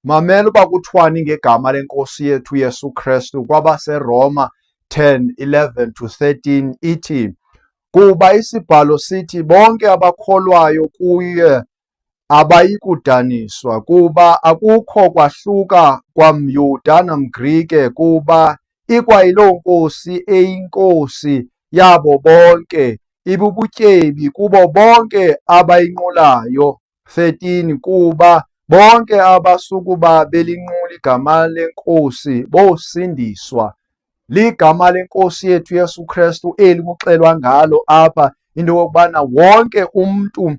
Mamela uba kuthiwani ngegama leNkosi yethu Yesu Kristu kwabaseRoma 10:11 to 13 ithi, kuba isibhalo sithi bonke abakholwayo kuye abayikudaniswa, kuba akukho kwahluka kwamYuda namGrike, kuba ikwayiloo Nkosi eyiNkosi yabo bonke, ibubutyebi kubo bonke abayinqulayo. 13 kuba bonke abasukuba belinqula igama leNkosi bosindiswa. Ligama leNkosi yethu Yesu Kristu eli kuxelwa ngalo apha into yokubana wonke umntu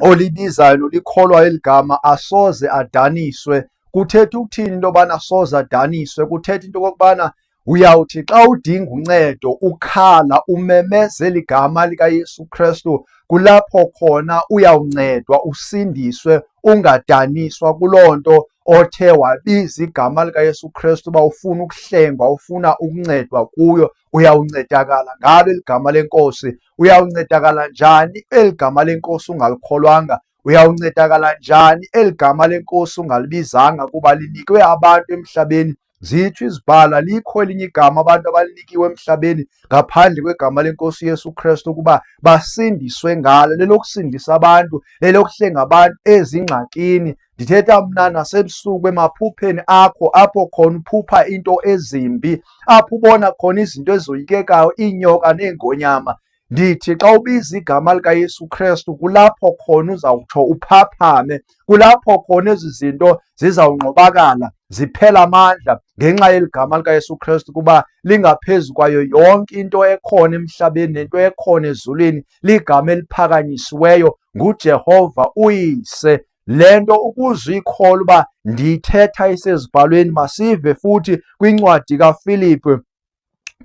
olibizayo nolikholwayo eli gama asoze adaniswe. Kuthetha ukuthini into yobana asoze adaniswe? Kuthetha into yokokubana uyawuthi xa udinga uncedo ukhala umemezela igama likaYesu Kristu, kulapho khona uyawuncedwa usindiswe, ungadaniswa kuloo nto othe wabiza igama likaYesu Kristu uba ufuna ukuhlengwa, ufuna ukuncedwa kuyo. Uyawuncedakala ngalo eli gama leNkosi. Uyawuncedakala njani eli gama leNkosi ungalikholwanga? Uyawuncedakala njani eli gama leNkosi ungalibizanga? Kuba linikwe abantu emhlabeni. Zitsho izibhalo, alikho elinye igama abantu abalinikiwe emhlabeni ngaphandle kwegama leNkosi Yesu Kristu ukuba basindiswe ngalo. Lelokusindisa abantu, lelokuhlenga abantu ezingxakini. Ndithetha mna nasebusuku emaphupheni akho, apho khona uphupha into ezimbi, apho ubona khona izinto ezoyikekayo, iinyoka neengonyama. Ndithi xa ubiza igama likaYesu Kristu kulapho khona uzawutsho uphaphame, kulapho khona ezi zinto zizawunqobakala ziphela amandla ngenxa yeli gama likaYesu Kristu, kuba lingaphezu kwayo yonke into ekhona emhlabeni nento ekhona ezulwini. Ligama eliphakanyisiweyo nguJehova uYise. Le nto ukuze uyikholwe uba ndiyithetha isezibhalweni, masive futhi kwincwadi kaFilipi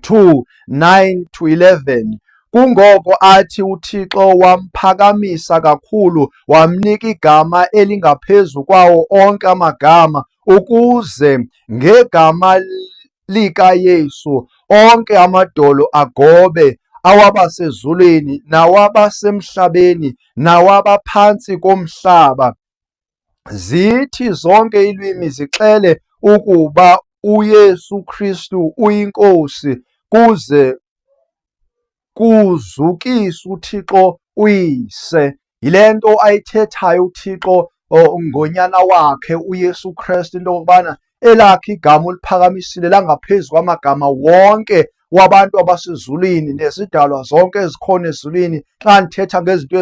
2:9 to 11. Kungoko athi uThixo wamphakamisa kakhulu, wamnika igama elingaphezu kwawo onke amagama, ukuze ngegama likaYesu onke amadolo agobe, awabasezulwini nawabasemhlabeni nawabaphantsi komhlaba. Zithi zonke iilwimi zixele ukuba uYesu Kristu uyiNkosi, kuze kuzukiswe uThixo uYise. Yile nto ayithethayo uThixo ngonyana wakhe uYesu Kristu, into yokubana elakhe igama uliphakamisile langaphezu kwamagama wonke wabantu abasezulwini nezidalwa zonke ezikhona ezulwini. Xa ndithetha ngezinto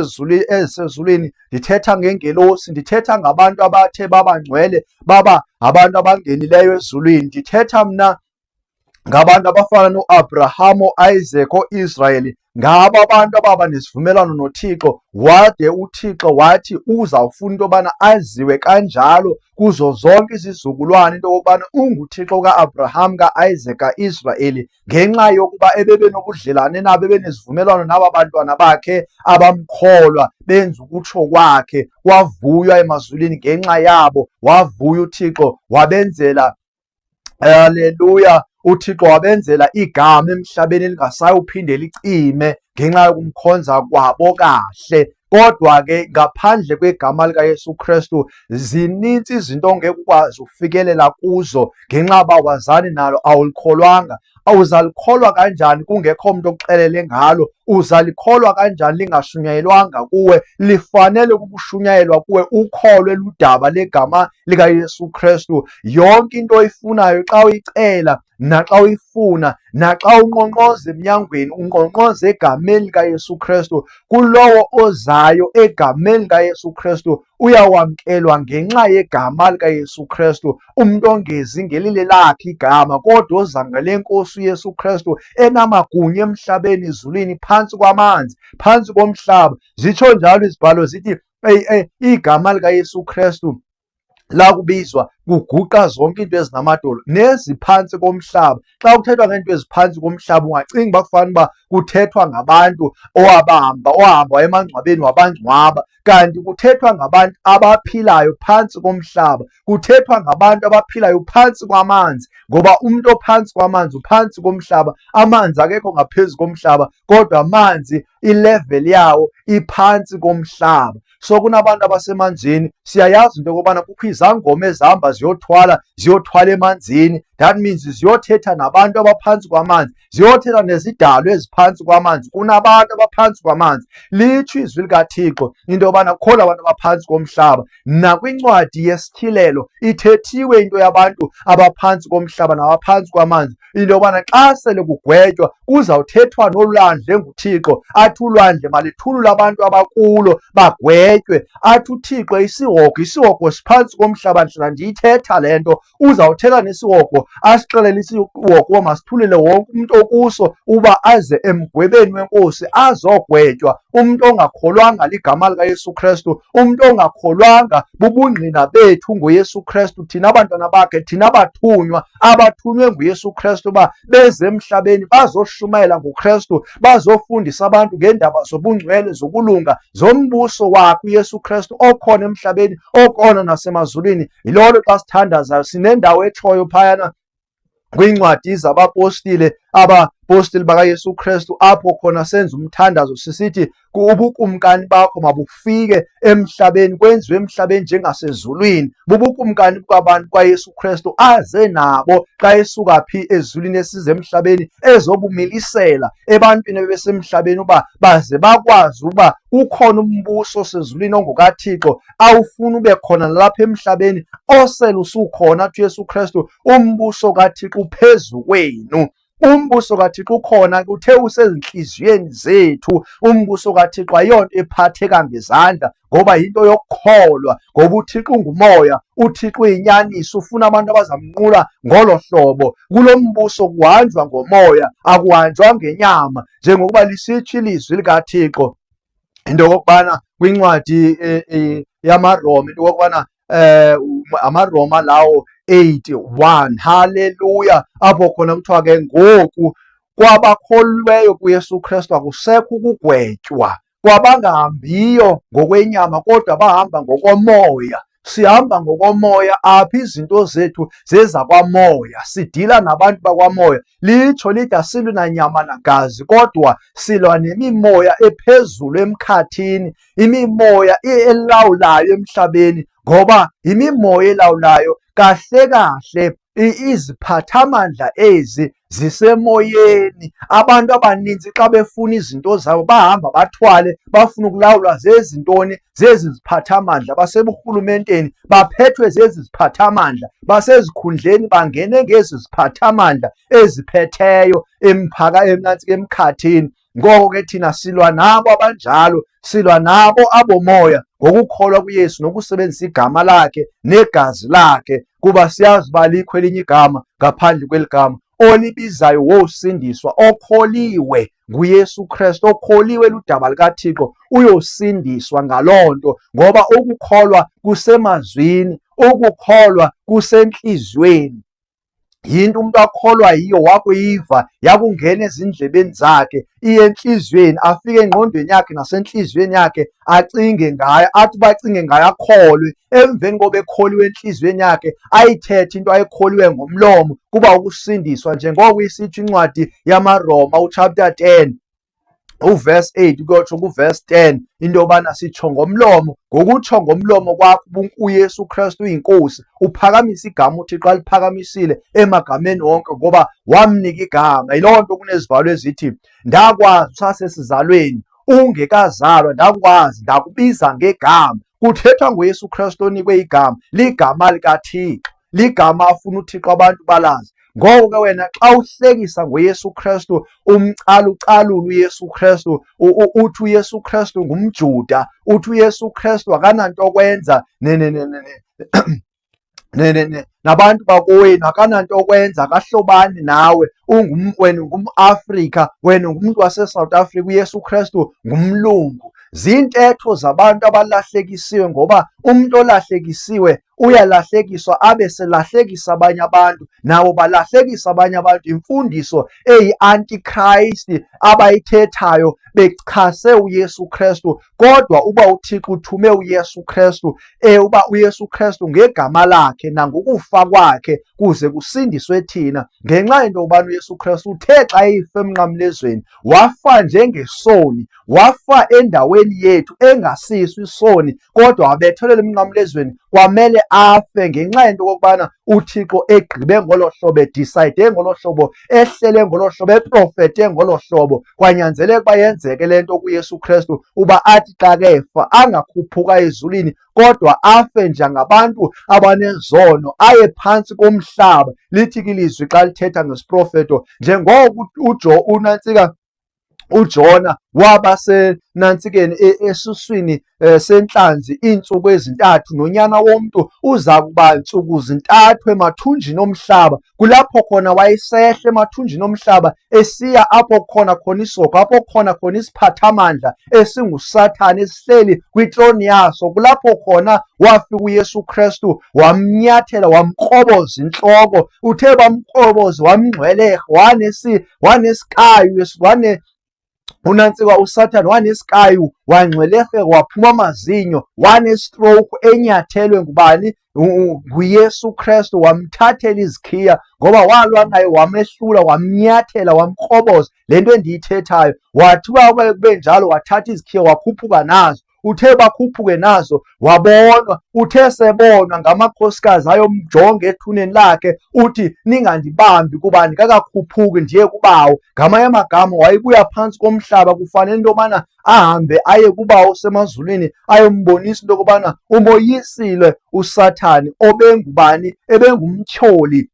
ezisezulwini, ndithetha ngengelosi, ndithetha ngabantu abathe baba ngcwele, baba abantu abangenileyo ezulwini. Ndithetha mna ngabantu abafana noAbraham, oIsaac, oIsrayeli, ngabo abantu ababa nesivumelwano noThixo, wade uThixo wathi uzawufuna into yobana aziwe kanjalo kuzo zonke izizukulwane into yokubana unguThixo ka-Abraham, ka-Isaac, ka-Israyeli, ngenxa yokuba ebebe nobudlelane nabo, ebenezivumelwano naba bantwana bakhe abamkholwa, benza ukutsho kwakhe. Kwavuywa emazulwini ngenxa yabo, wavuya uThixo, wabenzela, haleluya, uThixo wabenzela igama emhlabeni elingasayi licime ngenxa yokumkhonza kwabo kahle. Kodwa ke ngaphandle kwegama likaYesu Kristu zininzi izinto ongeke ukwazi ufikelela kuzo ngenxa uba wazani nalo, awulikholwanga. Awuzalikholwa kanjani kungekho mntu okuxelele ngalo? Uzalikholwa kanjani lingashunyayelwanga kuwe? Lifanele kukushunyayelwa kuwe, ukholwe ludaba legama likaYesu Kristu. Yonke into oyifunayo xa uyicela naxa uyifuna naxa unqonqoza emnyangweni, unqonqoza egameni likaYesu Kristu. Kulowo ozayo egameni likaYesu Kristu uyawamkelwa ngenxa yegama likaYesu Kristu. Umntu ongezi ngelile lakhe igama, kodwa oza ngale Nkosi uYesu Kristu enamagunya emhlabeni, ezulwini, phantsi kwamanzi, phantsi komhlaba. Zitsho njalo izibhalo zithi igama likaYesu Kristu lakubizwa Kuguqa zonke iinto ezinamadolo neziphantsi komhlaba. Xa kuthethwa ngeento eziphantsi komhlaba ungacinga uba kufanele uba kuthethwa ngabantu owabahamba owahamba emangcwabeni wabangcwaba, kanti kuthethwa ngabantu abaphilayo phantsi komhlaba, kuthethwa ngabantu abaphilayo phantsi kwamanzi, ngoba umntu ophantsi kwamanzi uphantsi komhlaba. Amanzi akekho ngaphezu komhlaba, kodwa amanzi ilevel yawo iphantsi komhlaba. So kunabantu abasemanzini. Siyayazi into yokobana kukho izangoma ezihamba ziyothwala, ziyothwala emanzini. That means ziyothetha nabantu abaphantsi kwamanzi, ziyothetha nezidalwa eziphantsi kwamanzi. Kunabantu abaphantsi kwamanzi. Litsho izwi likaThixo into yobana kukhona abantu abaphantsi komhlaba. Nakwincwadi yeSityhilelo ithethiwe into yabantu abaphantsi komhlaba nabaphantsi kwamanzi, into yobana xa sele kugwetywa kuzawuthethwa nolwandle nguThixo, athi ulwandle malithulule abantu abakulo bagwetywe. Athi uThixo isihogo, isihogo siphantsi komhlaba, ndihlala ndiyithetha le nto. Uzawuthetha nesihogo, asixelele isihogo uba masithulele wonke umntu okuso uba aze emgwebeni wenkosi azogwetywa. Umntu ongakholwanga ligama likaYesu Krestu, umntu ongakholwanga bubungqina bethu ngoYesu Krestu, thina bantwana bakhe, thina bathunywa abathunywe nguYesu Krestu uba beze emhlabeni bazoshumayela ngoKrestu, bazofundisa abantu ngeendaba zobungcwele, zokulunga, zombuso wakhe uYesu Krestu okhona emhlabeni, okhona nasemazulwini. Yiloo nto xa sithandazayo sinendawo etshoyo phayana kwiincwadi zabapostile, abapostile bakaYesu Krestu, apho khona senza umthandazo sisithi ubukumkani bakho mabufike emhlabeni, kwenziwe emhlabeni njengasezulwini. Bubukumkani bukabantu kwaYesu Krestu aze nabo xa esuka phi ezulwini esize emhlabeni, ezobumilisela ebantwini ebebesemhlabeni uba baze bakwazi uba kukhona umbuso osezulwini ongokaThixo awufuna ube khona nalapha emhlabeni, osele usukhona. Athi uYesu Krestu umbuso kaThixo uphezu kwenu. Umbuso kaThixo ukhona, uthe usezinhliziyweni zethu. Umbuso kaThixo ayonto ephatheka ngezandla, ngoba yinto yokukholwa, ngoba uThixo ungumoya, uThixo uyinyaniso, ufuna abantu abazamnqula ngolo hlobo. Kulo mbuso kuhanjwa ngomoya, akuhanjwa ngenyama, njengokuba lisitsho ilizwi likaThixo into yokokubana kwincwadi yamaRoma, into yokokubana amaRoma lawo 8:1, haleluya, apho khona kuthiwa ke ngoku kwabakholweyo kuYesu Kristu akusekho ukugwetywa, kwabangahambiyo ngokwenyama kodwa bahamba ngokomoya. Sihamba ngokomoya apha, izinto zethu zezakwamoya, sidila nabantu bakwamoya. Litsho lithi asilwi nanyama nagazi, kodwa silwa nemimoya ephezulu emkhathini, imimoya elawulayo emhlabeni, ngoba yimimoya elawulayo. Kahle kahle iziphathamandla ezi zisemoyeni. Abantu abaninzi xa befuna izinto zabo bahamba bathwale, bafuna ukulawulwa zezi ntoni, zezi ziphathamandla. Baseburhulumenteni baphethwe zezi ziphathamandla, basezikhundleni bangene ngezi ziphathamandla eziphetheyo emphaka emnantsi emkhathini. Ngoko ke thina silwa nabo abanjalo, silwa nabo abomoya ngokukholwa kuYesu nokusebenzisa igama lakhe negazi lakhe, kuba siyazi uba alikho elinye igama ngaphandle kweli gama. Olibizayo wosindiswa. Okholiwe nguYesu Kristu, okholiwe ludaba likaThixo, uyosindiswa ngaloo nto, ngoba ukukholwa kusemazwini, ukukholwa kusentliziyweni. Yinto umuntu akholwa yiyo, wakuyiva yakungena ezindlebeni zakhe, iye entliziyweni, afike engqondweni yakhe nasentliziyweni yakhe, acinge ngayo, athi bacinge ngayo akholwe. Emveni koba ekholiwe entliziyweni yakhe, ayithethe into ayikholiwe ngomlomo, kuba ukusindiswa, njengoko isitsho incwadi yamaRoma uchapter 10 uverse 8 kuyotsho kuverse 10, into yobana sitsho ngomlomo. Ngokutsho ngomlomo kwakho uYesu Kristu uyinkosi, uphakamisa igama uThixo aliphakamisile emagameni wonke, ngoba wamnika igama. Yiloo nto kunezibhalo ezithi ndakwazi usasesizalweni, ungekazalwa ndakwazi, ndakubiza ngegama. Kuthethwa ngoYesu Kristu onikwe igama, ligama likaThixo, ligama afuna uThixo abantu balazi. Ngoko ke wena xa uhlekisa ngoYesu Kristu, umcalucalula uYesu Kristu, uthi uYesu Kristu ngumJuda, uthi uYesu Kristu akananto kwenza nabantu bakowenu, akananto okwenza, akahlobani nawe, wena ungumAfrika, wena ungumntu waseSouth Africa, uYesu Kristu ngumlungu. Ziintetho zabantu abalahlekisiwe, ngoba umntu olahlekisiwe uyalahlekiswa abe selahlekisa abanye abantu, nabo balahlekisa abanye abantu. Imfundiso eyi-antichrist abayithethayo bechase uYesu Krestu. Kodwa uba uThixo uthume uYesu Krestu, uba uYesu Krestu ngegama lakhe nangokufa kwakhe kuze kusindiswe thina, ngenxa yento yobana uYesu Krestu uthe xa efe emnqamlezweni wafa njengesoni, wafa endaweni yethu engasiso isoni, kodwa wabethelelwa emnqamlezweni, kwamele afe ngenxa yento okokubana uThixo egqibe ngolo hlobo, edisayide ngolo hlobo, ehlele ngolo hlobo, eprofete ngolo hlobo. Kwanyanzeleka uba yenzeke le nto kuYesu Krestu, uba athi xa kefa angakhuphuka ezulwini, kodwa afe njengabantu abanezono, aye phantsi komhlaba. Lithi ke ilizwi xa lithetha ngesiprofeto, njengoko uJo unantsika uJona waba senantsikeni esuswini sentlanzi iintsuku ezintathu, nonyana womntu uza kuba ntsuku zintathu emathunjini omhlaba. Kulapho khona wayesehla emathunjini omhlaba esiya apho khona khona isogo, apho khona khona isiphathamandla esinguSathane esihleli kwitroni yaso. Kulapho khona wafika uYesu Krestu wamnyathela, wamkroboza intloko. Uthe bamkroboza wamngxwelerha, wanesikayu, wane unantsika uSathane wanesikayu, wangxwelerheka, waphuma amazinyo, wanestroke enyathelwe ngubani? NguYesu Krestu. Wamthathela izikhiya ngoba walwa naye, wamehlula, wamnyathela, wamkroboza. Le nto endiyithethayo, wathi uba kube njalo, wathatha izikhiya wakhuphuka nazo. Uthe bakhuphuke nazo wabonwa. Uthe sebonwa ngamakhosikazi ayomjonga ethuneni lakhe, uthi ningandibambi kuba ndikakakhuphuki ndiye kubawo. Ngamanye amagama wayebuya phantsi komhlaba, kufanele into yobana ahambe aye kubawo osemazulwini ayombonisa into yokubana umoyisile uSathane obengubani, ebengumtyholi,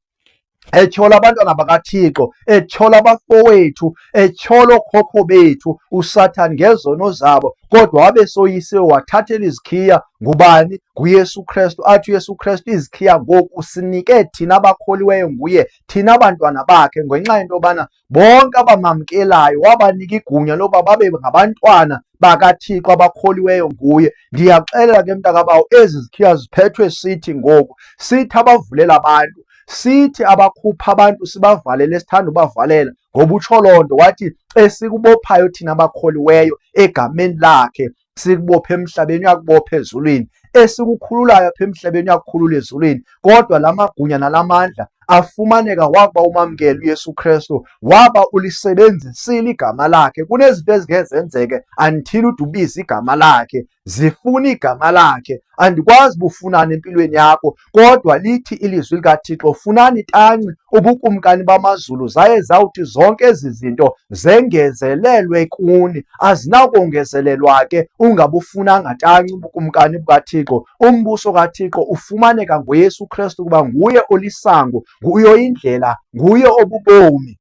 etyhola abantwana bakaThixo, etyhola abafowethu, etyhola ookhokho bethu uSathane ngezono zabo, kodwa wabe soyisiwe wathathela izikhiya ngubani? NguYesu Krestu. Athi uYesu Krestu izikhiya ngoku usinike thina abakholiweyo nguye, thina bantwana bakhe, ngenxa yento yobana bonke abamamkelayo wabanika igunya loba babe ngabantwana bakaThixo abakholiweyo nguye. Ndiyaxelela ke mntakabawo, ezi zikhiya ziphethwe sithi ngoku, sithi abavulela abantu, sithi abakhupha abantu sibavalele, esithanda ubavalela, ngoba utsho loo nto wathi esikubophayo thina abakholiweyo egameni lakhe sikubophe emhlabeni uyakubopha ezulwini, esikukhululayo apha emhlabeni uyakukhulula ezulwini. Kodwa la magunya nalamandla afumaneka wakuba umamkela uYesu Kristu, waba ulisebenzisile igama lakhe. Kunezinto ezingeke zenzeke until ude ubize igama lakhe, zifuna igama lakhe. Andikwazi ubufunani empilweni yakho, kodwa lithi ilizwi likaThixo, funani tanci ubukumkani bamazulu, zaye zawuthi zonke ezi zinto zengezelelwe kuni. Azinakongezelelwa ke ungabufunanga tanci ubukumkani bukaThixo. Umbuso kaThixo ufumaneka ngoYesu Kristu, kuba nguye olisango, nguye oyindlela, nguye obubomi.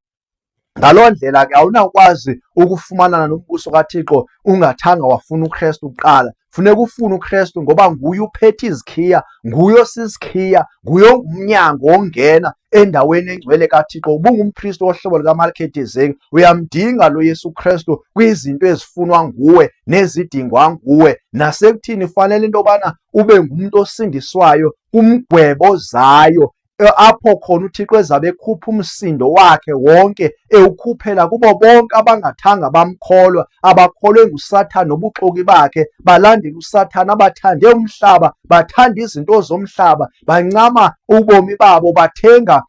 Ngaloo ndlela ke awunakwazi ukufumanana nombuso kaThixo ungathanga wafuna uKristu kuqala. Funeka ufune uKristu ngoba nguye uphethe izikhiya, nguye osisikhiya, nguye ongumnyango ongena endaweni engcwele kaThixo. Ubungumpristi wohlobo lukaMalkidizeki, uyamdinga lo Yesu Kristu kwizinto ezifunwa nguwe nezidingwa nguwe. Nasekuthini fanele into yobana ube ngumntu osindiswayo kumgwebo ozayo, apho khona uThixo ezabe ekhupha umsindo wakhe wonke ewukhuphela kubo bonke abangathanga bamkholwa, abakholwe nguSathane nobuxoki bakhe, balandela uSathane, abathande umhlaba, bathanda izinto zomhlaba, bancama ubomi babo, bathenga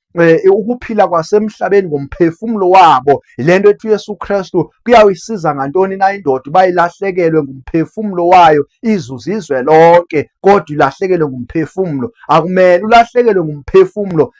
ukuphila kwasemhlabeni ngomphefumlo wabo. Yile nto ethi uYesu Kristu kuyawuyisiza ngantoni na indoda uba ilahlekelwe ngumphefumlo wayo, izuze izwe lonke, kodwa ilahlekelwe ngumphefumlo. Akumele ulahlekelwe ngumphefumlo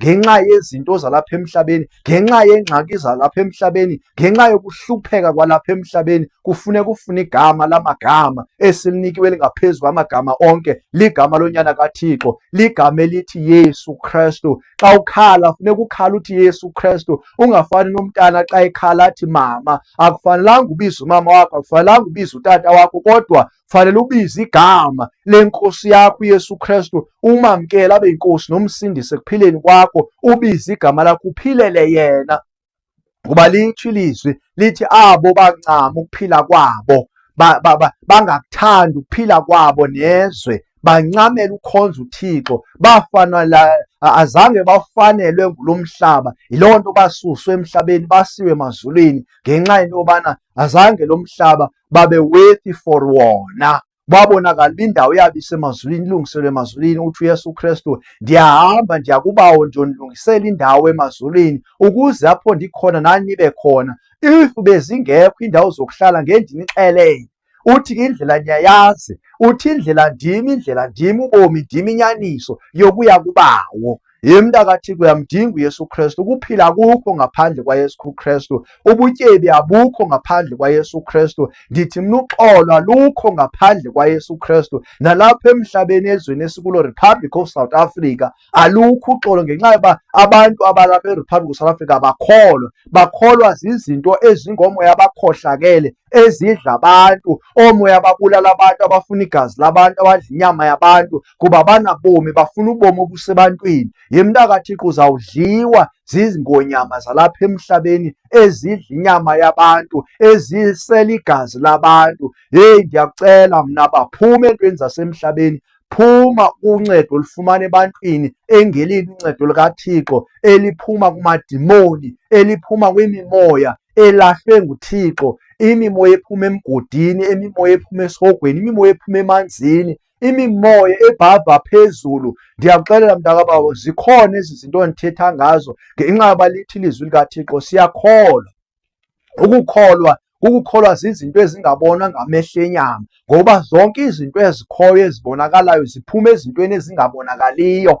ngenxa yezinto zalapha emhlabeni, ngenxa yeengxaki zalapha emhlabeni, ngenxa yokuhlupheka kwalapha emhlabeni. Kufuneka ufune igama lamagama esilinikiwe elingaphezu kwamagama onke, ligama lonyana kaThixo, ligama elithi Yesu Kristu. Xa ukhala funeka ukhala uthi Yesu Kristu, ungafani nomntana xa ekhala athi mama. Akufanelanga ubize umama wakho, akufanelanga ubize utata wakho, kodwa fanele ubize igama lenkosi yakho uYesu Kristu, umamkele abe yinkosi nomsindisi ekuphileni kwakho, ubize igama lakho uphilele yena. Ngoba litsho ilizwi lithi abo bancama ukuphila kwabo bangakuthandi ukuphila kwabo nezwe, bancamela ukhonza uThixo, bafana la azange bafanelwe ngulo mhlaba. Yiloo nto basuswe emhlabeni basiwe emazulwini, ngenxa yento yobana azange lo mhlaba babe worthy for wona. Babonakala uba indawo yabo isemazulwini, ilungiselwe emazulwini. Uthi uYesu Kristu, ndiyahamba ndiya kubawo ndiyonilungisela indawo emazulwini, ukuze apho ndikhona nani nibe khona. If bezingekho iindawo zokuhlala ngendinixelele. Uthi ke indlela niyayazi, uthi indlela ndim, indlela ndim, ubomi ndim, inyaniso yokuya kubawo. Ye mntakaThixo, uyamdinga uYesu Kristu. Ukuphila akukho ngaphandle kwaYesu Kristu. Ubutyebi abukho ngaphandle kwaYesu Kristu. Ndithi mna uxolo alukho ngaphandle kwaYesu Kristu. Nalapha emhlabeni, ezweni esikulo, Republic of South Africa, alukho uxolo ngenxa yoba abantu abalapha eRepublic of South Africa abakholwa. Bakholwa zizinto ezingomoya abakhohlakele ezidla abantu, oomoya ababulala abantu, abafuna igazi labantu, abadla inyama yabantu, kuba banabomi, bafuna ubomi obusebantwini. Ye mntakaThixo, uzawudliwa zizingonyama zalapha emhlabeni ezidla inyama yabantu, ezisela igazi labantu. Heyi, ndiyakucela mna, baphume entweni zasemhlabeni. Phuma uncedo olufumana ebantwini engelilo uncedo lukaThixo, eliphuma kumadimoni, eliphuma kwimimoya elahlwe nguThixo, imimoya ephuma emgodini, imimoya ephuma esihogweni, imimoya ephuma emanzini, imimoya ebhabha phezulu. Ndiyakuxelela mntakabawo, zikhona ezi zinto ndithetha ngazo ngenxa yoba lithi ilizwi likaThixo siyakholwa. Ukukholwa kukukholwa zizinto ezingabonwa ngamehlo enyama, ngoba zonke izinto ezikhoyo ezibonakalayo ziphuma ezintweni ezingabonakaliyo.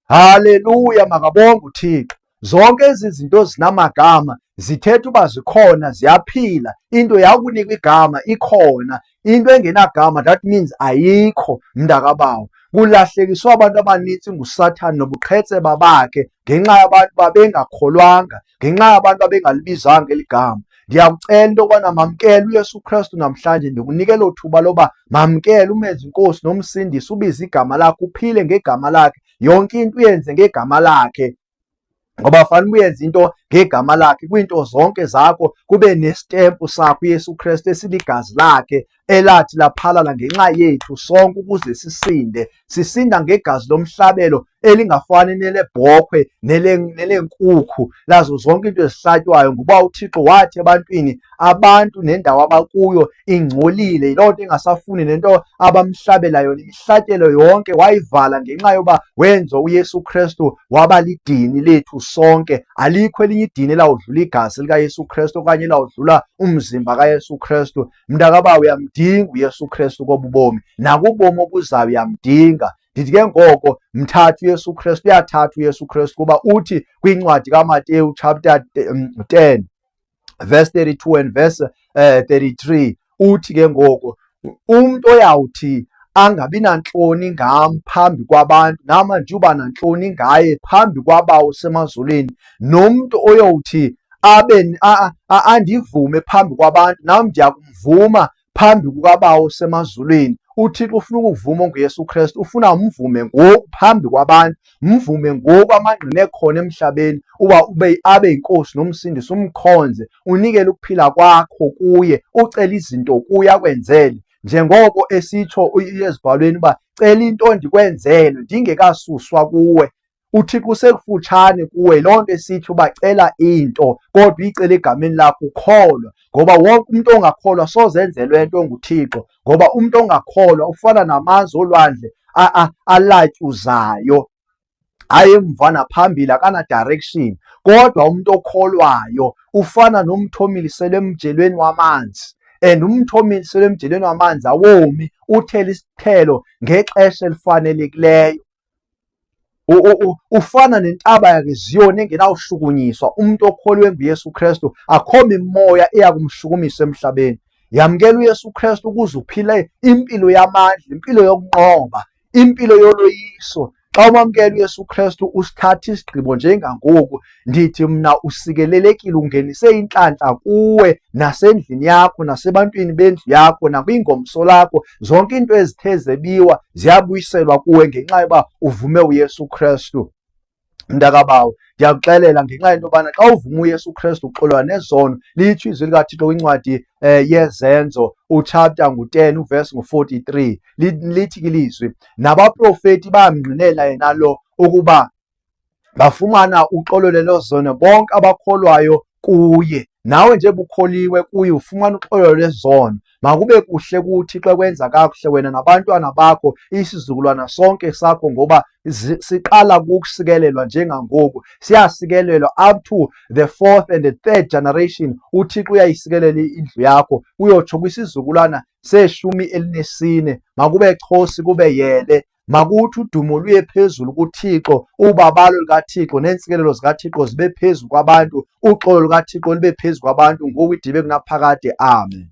Haleluya, makabonge uThixo. Zonke ezi zinto zinamagama zithetha uba zikhona, ziyaphila. Into yakunikwa igama ikhona, into engenagama that means ayikho, mntakabawo. Kulahlekiswa abantu abanintsi nguSathane nobuqhetseba bakhe ngenxa yabantu babengakholwanga, ngenxa yabantu babengalibizanga eli gama. Ndiyakucela into yokubana mamkele uYesu Kristu namhlanje. Ndikunika elo thuba loba mamkele, umenze iNkosi noMsindisi, ubize igama lakhe, uphile ngegama lakhe, yonke into uyenze ngegama lakhe. Ngoba fanele uyenze into ngegama lakhe kwiinto zonke zakho, kube nestempu sakho uYesu Kristu esiligazi lakhe elathi laphalala ngenxa yethu sonke ukuze sisinde. Sisinda ngegazi lomhlabelo elingafani nelebhokhwe nelenkukhu lazo zonke into ezihlatywayo, ngoba uThixo wathi ebantwini, abantu nendawo abakuyo ingcolile, yiloo nto engasafuni nento abamhlabela yona. Imihlatshelo yonke wayivala ngenxa yoba wenza uYesu Kristu waba lidini lethu sonke. Alikho elinye idini elawudlula igazi likaYesu Kristu okanye elawudlula umzimba kaYesu Kristu. Mntakabawo, uyamdinga uYesu Kristu kobu bomi, nakubomi obuzayo uyamdinga. Ndithi ke ngoko mthatha uYesu Kristu, uyathatha uYesu Kristu, kuba uthi kwincwadi kaMateyu chapter 10 verse 32 and verse 33, uthi ke ngoko umntu oyawuthi angabi nantloni ngam phambi kwabantu, nam andiyoba nantloni ngaye phambi kwabawo semazulwini. Nomntu oyowuthi abe andivume phambi kwabantu, nam ndiyakumvuma phambi kukabawo semazulwini. UThixo ufuna ukuvuma onguYesu Kristu, ufuna umvume ngoku phambi kwabantu, mvume ngoku amangqina ekhona emhlabeni, uba ube abe yinkosi nomsindisi, umkhonze, unikele ukuphila kwakho kuye, ucele izinto kuye akwenzele. Njengoko esitsho ezibhalweni uba cela into ndikwenzele ndingekasuswa kuwe. UThixo usekufutshane kuwe, loo nto esithi uba cela into kodwa uyicele egameni lakho ukholwa, ngoba wonke umuntu ongakholwa soze enzelwe nto nguThixo, ngoba umuntu ongakholwa ufana namanzi olwandle alatyuzayo, aye emva naphambili, akana direction. Kodwa umuntu okholwayo ufana nomthi omiliselwe emjelweni wamanzi, and umthi omiliselwe emjelweni wamanzi awomi, uthela isithelo ngexesha elifanelekileyo. Ufana nentaba yaseZiyoni engenawushukunyiswa. Umuntu okholwe nguYesu Kristu akho mimoya eya kumshukumisa emhlabeni. Yamkela uYesu Kristu ukuze uphile impilo yamandla, impilo yokunqoba, impilo yoloyiso. Xa umamkela uYesu Kristu usithatha isigqibo njengangoku, ndithi mna usikelelekile, ungenise intlantla kuwe nasendlini yakho nasebantwini bendlu yakho nakwingomso lakho. Zonke into ezithe zebiwa ziyabuyiselwa kuwe ngenxa yoba uvume uYesu Kristu. Mntakabawo, ndiyakuxelela ngenxa yento yobana xa uvuma uYesu Krestu uxolelwa nezono. Litsho izwi likaThixo kwincwadi yeZenzo uchapter ngu-10 uvesi ngu-43, lithi ke ilizwi, nabaprofeti bayamngqinela yena lo ukuba bafumana uxolelo lwezono bonke abakholwayo kuye. Nawe nje bukholiwe kuye ufumana uxolelo lwezono. Makube kuhle kuThixo ekwenza kakuhle wena nabantwana bakho, isizukulwana sonke sakho, ngoba siqala kukusikelelwa njengangoku. Siyasikelelwa up to the fourth and the third generation. UThixo uyayisikelela indlu yakho uyotsho kwisizukulwana seshumi elinesine. Makube chosi, kube yele, makuthi udumo luye phezulu kuThixo, ubabalo lukaThixo neentsikelelo zikaThixo zibe phezu kwabantu, uxolo lukaThixo lube phezu kwabantu ngoku idibe kunaphakade. Amen.